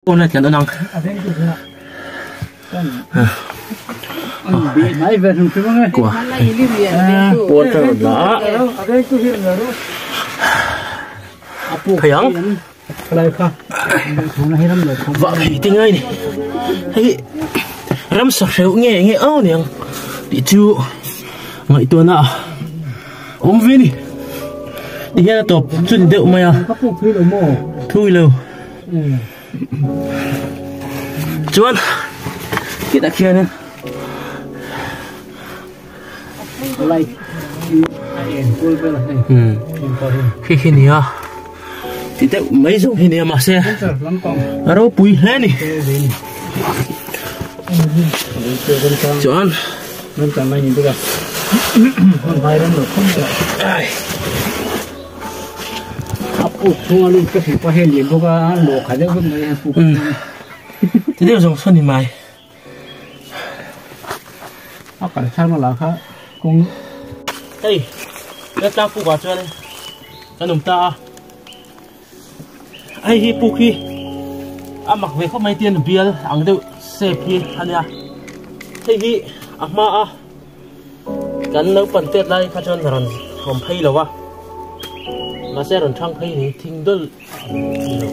Pawn lai kan anang. Kua. Pawn ka rawn la a. Phei ang. Vah phei te ngai ni. Hei ramsa hreuh nge nge au niang tih chu ngaihtuahna a awm ve ni. Ti hian a tawp chu ni deuh mai a. Thui lo. Chuan khitah khianin khi khi nia ti deuh mai zawng hi nia mahse a ropui hle ni chuan ai. A puk chhunga lut ka hmuh pawh hei lian bawk a lawh khat deuh vek mai a puk chhung ti deuh zawng sawn ni mai a kal thlang na lah kha kawng hei he tlang puk ah chuan kan awm ta a hei hi puk hi a mak ve khawp mai tian bial ang deuh shape hi a nia hei hi a hma a. Kan naupan tet lai kha chuan rawn awm phei lo a, mahse rawn thang phei ni thing dawlh ni lo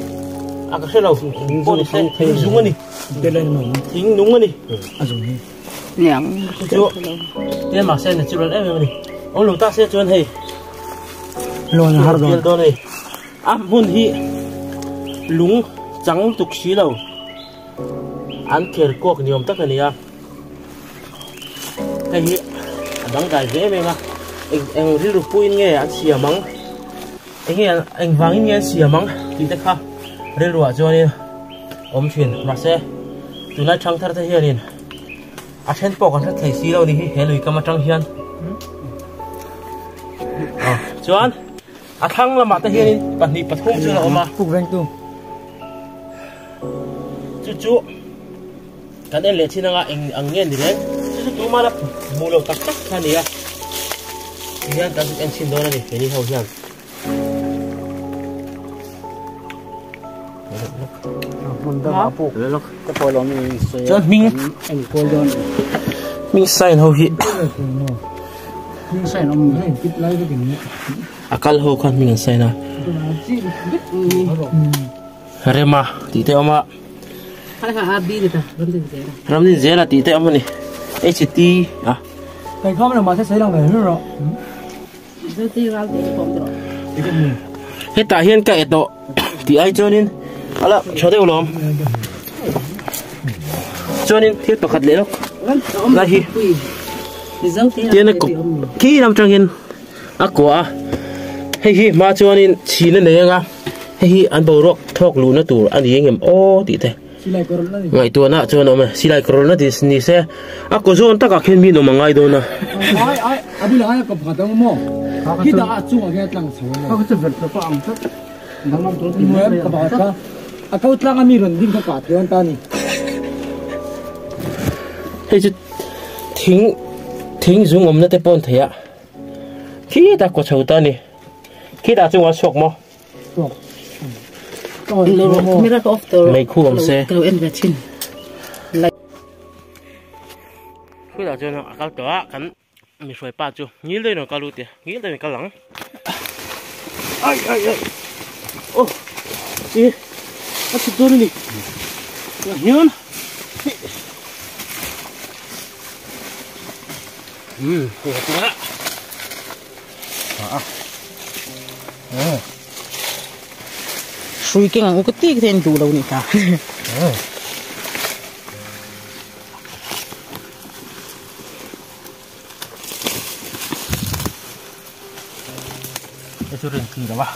a ka hre lo pawh ni se thing zung a ni thing nung a ni chu te mahse natural em em a ni awm lo ta se chuan hei lawn a har dawn dawn a ni a hmun hi lung chang tuk si lo an kher kuak ni awm tak a ni a. Hei hi a dangdai ve em em a eng eng rilru puiin nge an siam ang eng nge eng vangin nge an siam ang tih te kha rilruah chuanin awm thin mahse tunlai thang thar te hianin a then pawh kan hre thei si lo ni hi he lui kam atang hian chuan a thlang lamah te hianin pahnih pathum chu a awm a chu chu. Kan en leh thin anga eng ang nge ni reng chu chu tuma la hmuh loh tak tak kha a ni a tihian kan en chhin dawn a ni keini ho hian. Chuan hming hming sign ho hi a kal ho khan hming an sign a. Rema tih te a awm a Ramdin zela tih te a awm a ni H T a Hetah hian ka eh tawh tih ai chuanin ala tha deuh lawm chuanin thil pakhat leh lawk lai hi tian a kawp khi lam tang hian a kuah a hei hi hma chuanin chhin a nei ang a. Hei hi an boruak thawk luhna tur a ni engem aw tih te ngaihtuahna ah chuan a awm e silai kawrna tih ni se a kaw zawn takah khian mi nawm a ngai dawn a. Hei chu thing thing zung awmna te pawh an thei a khitah kaw chho ta a ni khitah chungah a chhuak maw. Meikhu awm se. Khawilai chuan a kal tawh a kan mi hruai pa chu ngil deuhin rawn kal u tia ngil deuhin kal ang. Ai ai ai oh e a chhuk dawn a ni tah hian um hei a tura. Hrui keng ang u ka ti ka en duh lo nih kha. Hei chu rin tui lo a.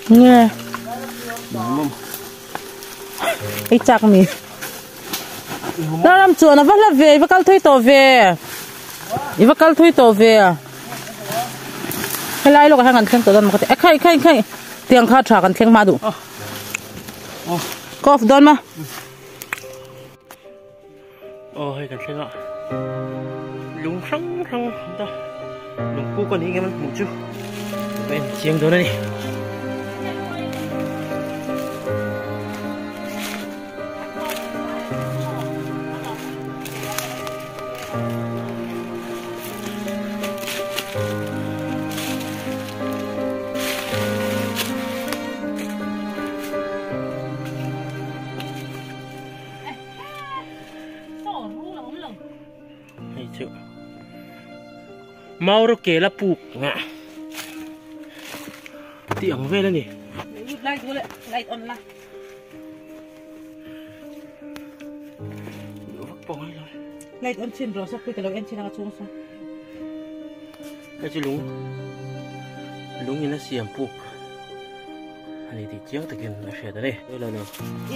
Nge. Ei chak mi. Na ram chuan a va hla ve, i va kal thui tawh ve. I va kal thui tawh ve. Helai lawkah hian kan thleng tawh dawn maw ka ti. E khai khai khai. Tiang kha tha kan thleng hma duh. Ka off dawn ma. Aw hei kan thleng a lung hrang hrang ta lung puk a ni ngem an hmuh chu ka en chiang dawn a ni. Hei chu Mauro kela puk nga tih ang vel a ni. Light light on la. Light on chin rawh sak pui ka lo en chin anga chhung sawn. Hei chu lung lung in a siam puk a ni tih chiang takin a hriat a ni. Lo lo.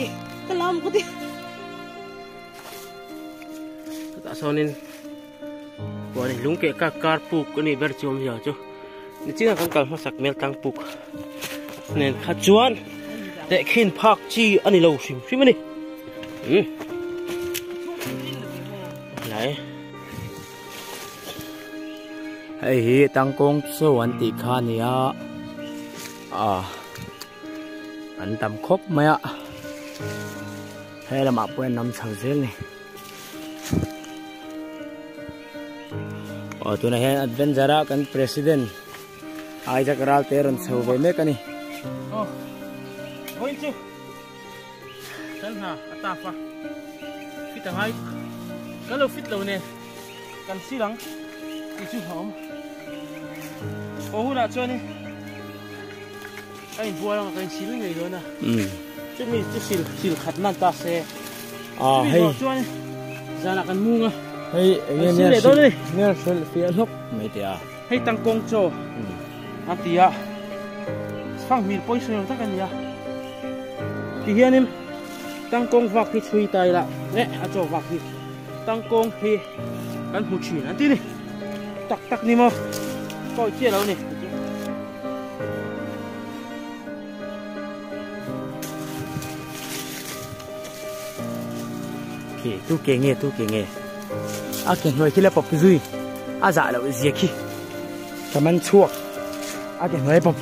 I ka lam ko ti. Chutah sawnin Puan lung keh kak kar puk a nih ber chu awmzia chu nichinah kan kal hmasak hmel tlang puk nen kha chuan tehkhin phak chi a ni lo hrim hrim a ni um lai hei hi tangkawng chaw an tih kha a ni a ah an tam khawp mai a he lamah pawh hian an awm chho zel a ni. Aw tunah hian adventure a kan president Isaac Ralte rawn chho ve mek a ni. Aw vawiin chu kan hna a taf a fit a ngai kan lo fit lo nen kan sil ang tih chu a awm. Aw hunah chuanin ka inbual anga ka insil ngei dawn a chumi chu sil sil khat nan ta se chumi zawh chuan zanah kan mung a hei enge sil leh dawn a ni nia hrelh fiah hlawk mai teh a hei tangkawng chaw a ti a fanghmir pawisa lo tak a ni a ti hianin tangkawng vak hi chhui ta ila eh a chaw vak hi tangkawng hi kan hmu thin an ti ni tak tak ni maw pawi chiah lo ni. Ke tu ke nge tu ke nge a ke hnuai khi la pawp zui a zah loh zia khi ka man chhuak a ke hnuai pawp.